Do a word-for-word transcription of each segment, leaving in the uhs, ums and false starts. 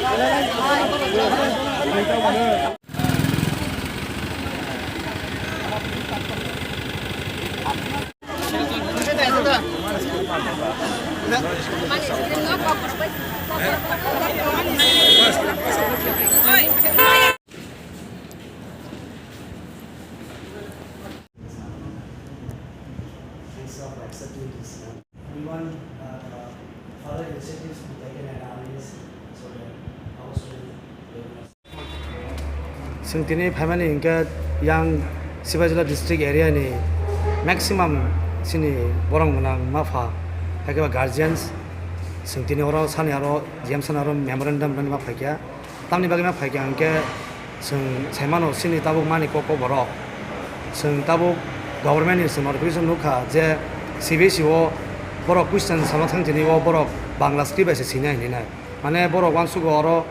Thanks for accepting this. We want, uh, further initiatives to be taken at R D S so that our students will Chwng tini phaimani hinkhe yang Sibajula district area ni maximum chini borok gwnang ma pha, hai khe ba guardians, chwng tini oro sani aro G M sani aro memorandum rwna ma phaikha. Tamni bagwi ma phaikha hinkhe chwng saimano chini tabuk mani kok kok borok. Chwng tabuk government ni chwng notification nukha je C B S E o borok question salna thang tini o borok Bangla script bai se sinai hinwi nai. Mane borok uansugo oro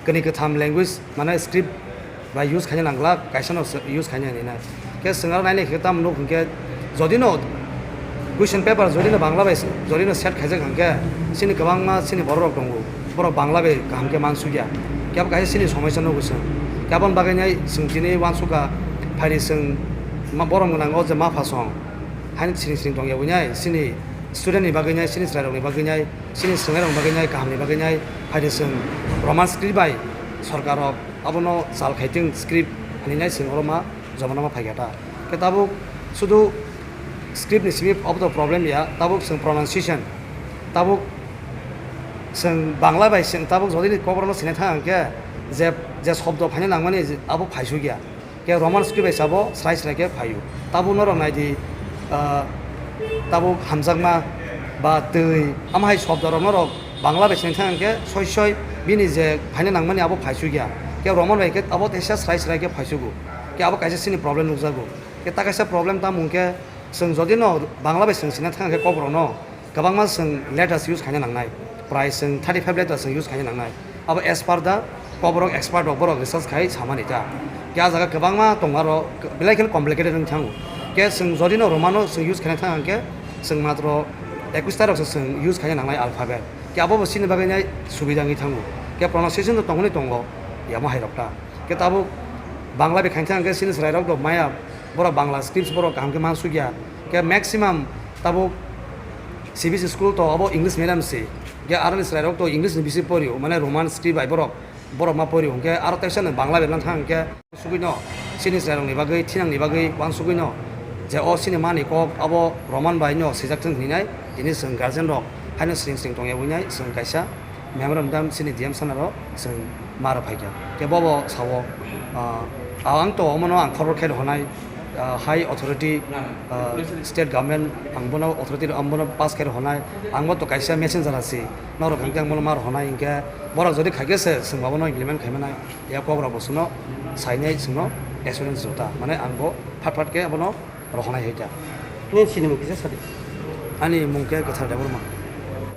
kwnwi kwtham language mane script bai use khaina nangla, kaisa no se use khaina hinwi nai. Khe chwng aro nainai khe tamo nuk hinkhe jodi no question paper jodi no Bangla bai se, jodi no set khaijak hinkhe chini kwbangma chini borok rok tongo, borok Bangla bai kaham khe mansukya. Khe abo kaisa chini somosya nugo chwng. Khe aboni bagwi nai chwng tini uansukha phaidi chwng ma-, borom gwnang o je mapha song haini siring siring tongya wngnai chini student ni bagwi nai, chini chwrai rok ni bagwi nai, chini swngnairokni bagwi nai, kahamni bagwi nai, phaidi chwng Roman script bai sorkar rok abono chal khaitwng script hinwi nai chwng oro ma jomano ma phaikha ta. Khe tabuk sudu script ni simi obo to problem ya, tabuk chwng pronunciation, tabuk chwng Bangla bai chwng tabuk jodi ni kokborok no sinai thang khe je, je shobdo phaina nangmani je abo phaisukya. Khe Roman script bai sabo srai srai khe phaio. Tabuk norok nai di, ah, tabuk hamjakma ba twi, amo hai shobdo rok norok Bangla bai seng thang khe soi soi bini je phaina nangmani abo phaisukya. Khe Roman bai khe abo teisa srai srai khe phaisugo. Khe abo kaisa chini problem nukjago. Khe ta kaisa problem tamo hwnkhe chwng jodi no Bangla bai chwng sina thang khe kokborok no, kwbangma chwng letters use khaina nangnai, prai chwng thirty five letters chwng use khaina nangnai. Abo as per the kokborok expert rok borok research khai samani ta. Khe ah jaga kwbangma tongo aro belai kheno complicated wng thango. Khe chwng jodi no Romano chwng use khaina thang khe chwng matro ekwis ta rok se chwng use khaina nangnai alphabet. Khe abo bo chini bagwi nai subida wngwi thango. Khe pronunciation to tongoni tongo, yamo hai rok ta. Khe tabuk Bangla bai khaina thang khe chini chwrai rok bo maya borok Bangla scripts borok kaham khe mansukya. Khe maximum tabuk C B S E school to abo English medium se. Khe aroni chwrai rok to English ni bisi porio, mane Roman script bai borok, borok ma porio. Khe aro teisa no Bangla bai lang thang khe sugui no chini chwrai rok ni bagwi, thinang ni bagwi uansugui no je o chini mani kok abo Roman bai no swijak thung hinwi nai, tini chwng guardian rok haino sring sring tongya wngnai chwng kaisa memorandum chini D M sana rok chwng ma rw phaikha. Khe bobo sao, ah, ang to omono ang khobor khe rw honai, ah, high authority, ah, state government ang bono authority ang bono pass khe rw honai, ang bo to kaisa messenger asi, norok hwnkhe ang bono ma rw honai hinkhe borok jodi khaikhe se chwng abono implement khaimanai, ya kok rok bo chwngno sainai chwngno assurance rw ta, mane ang bo phat phat khe abono rw honai hai ta. Nini sinimung kisa sadi? Ani mung khe Kwthar Debbarma.